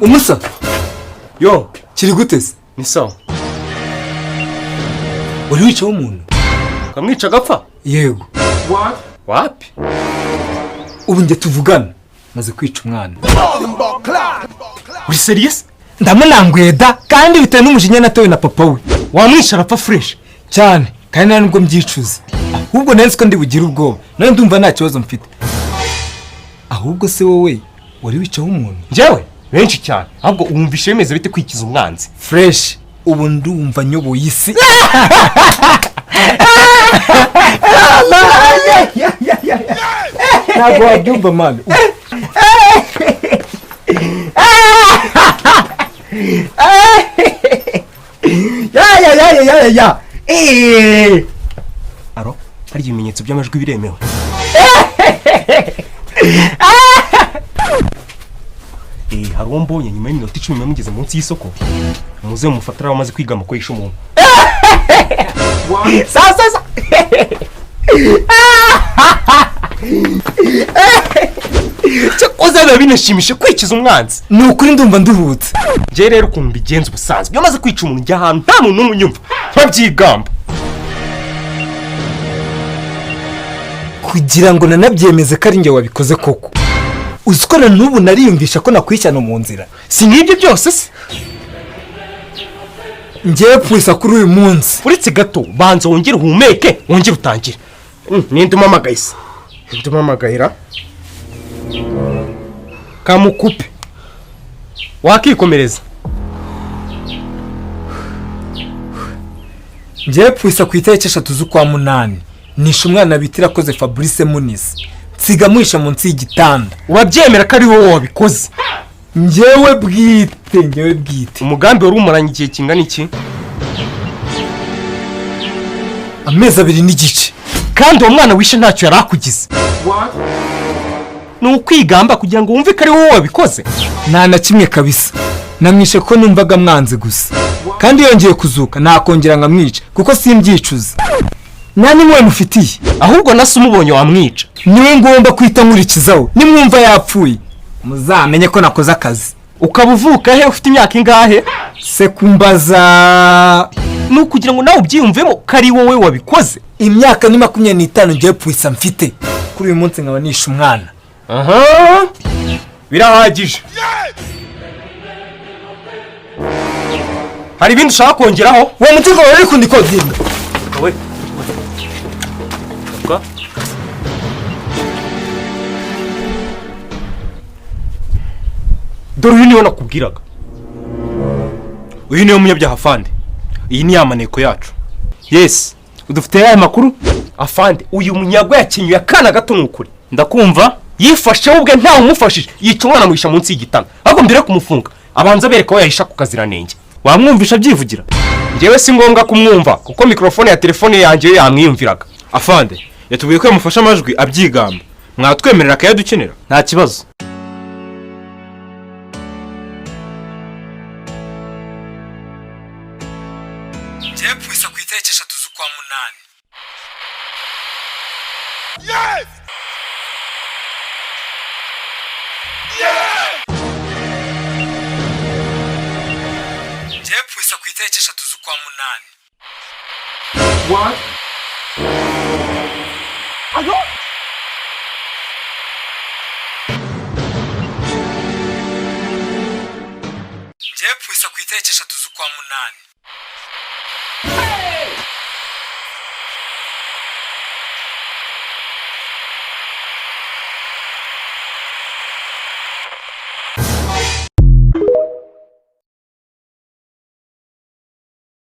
Umusa. Yo. Kiri gute se? Ni sawa. Wari wicaye umuntu ukamwica agapfa? Yego. Wapi? Ubu njye tuvugana maze kwica umwana. Uri serious? Ndamunanguye da, kandi bitewe n'umujinya natewe na papa we. Wamwisha arapfa fresh. Cyane, kandi nta nubwo mbyicuza. Ahubwo nari nzi ko ndi bugire ubwoba, nawe ndumva nta kibazo mfite. Ahubwo se wowe wari wicaye umuntu? Njyewe benshi cyane. Ahubwo wumvishe bimeze bite kwikiza umwanzi? Fresh, ubu ndumva nyoboye isi. Ntabwo wabyumva man. Ya ya ya ya ya ya. Aro, hari ibimenyetso by'amajwi biremewe. Hari uwo mbonye nyuma y'iminota 10 namugeze munsi y'isoko. Muze mufatira amaze kwiga amakuru umuntu. Sa sa sa. Cyakoze biba binashimishe kwikiza umwanzi. Ni ukuri ndumva nduhutse. Njye rero ukuntu mbigenza ubusanzwe, iyo maze kwica umuntu njya ahantu nta muntu n'umwe unyumva, nkabyigamba. Kugira ngo nanabyemeze ko ari njye wabikoze koko. Uzi ko na n'ubu nariyumvisha ko nakwishyana mu nzira. Si nk'ibyo byose se? Njyewe pwisa kuri uyu munsi. Uretse gato, banza wongere uhumeke, wongere utangire. Ninde umamagaye se? Ninde umamagayira? Kamukupe. Wakikomereza. Njyewe pwisa ku itariki 3 z'ukwa 8. Nishe umwana bita Irakoze Fabrice Munisi. Nsiga mwisha munsi y'igitanda. Urabyemera ko ari wowe wabikoze? Njyewe bwite, njyewe bwite. Umugambi wari umaranye igihe kingana iki? Amezi 2.5. Kandi uwo mwana wishe ntacyo yari akugize. Ni ukwigamba kugira ngo wumve ko ari wowe wabikoze. Nta na kimwe kabisa. Namwishe ko numvaga mwanze gusa. Kandi yongeye kuzuka nakongera nkamwica kuko simbyicuza. Nta nimwe mufitiye. Ahubwo nase umubonye wamwica. Niwe ngomba kwita nkurikizaho. Nimwumva yapfuye muzamenye ko nakoze akazi. Ukaba uvuka he, ufite imyaka ingahe? Se kumbaza ni ukugira ngo nawe ubyiyumvemo ko ari wowe wabikoze. Imyaka ni 25 ngiye pwisa mfite. Kuri uyu munsi nkaba nishe umwana. Aha, birahagije. Hari ibindi ushaka kongeraho? Uwo mutima wawe uri kundikodinga. Wowe. Dore uyu niwe nakubwiraga. Uyu niwe munyabyaha afande. Iyi ni ya maneko yacu. Yes, udufite aya makuru? Afande, uyu munyago yakenyuye akana gato n'ukuri. Ndakumva. Yifashe ubwe ntawe umufashije, yica umwana amwisha munsi y'igitanda. Ahubwo mbere yo kumufunga, abanza bereka aho yahisha ku kaziranenge. Wamwumvisha byivugira? Njyewe si ngombwa kumwumva kuko mikrofone ya telefone yanjye yo yamwiyumviraga. Afande, yatubwiye ko yamufasha amajwi abyigamba. Mwatwemerera akayadukenera? Nta kibazo. Njyewe pwisa ku itariki 3 z'ukwa 8. Yes! Yeah! Njyewe pwisa ku itariki 3 z'ukwa 8. What? Ayo! Njyewe pwisa ku itariki 3 z'ukwa 8.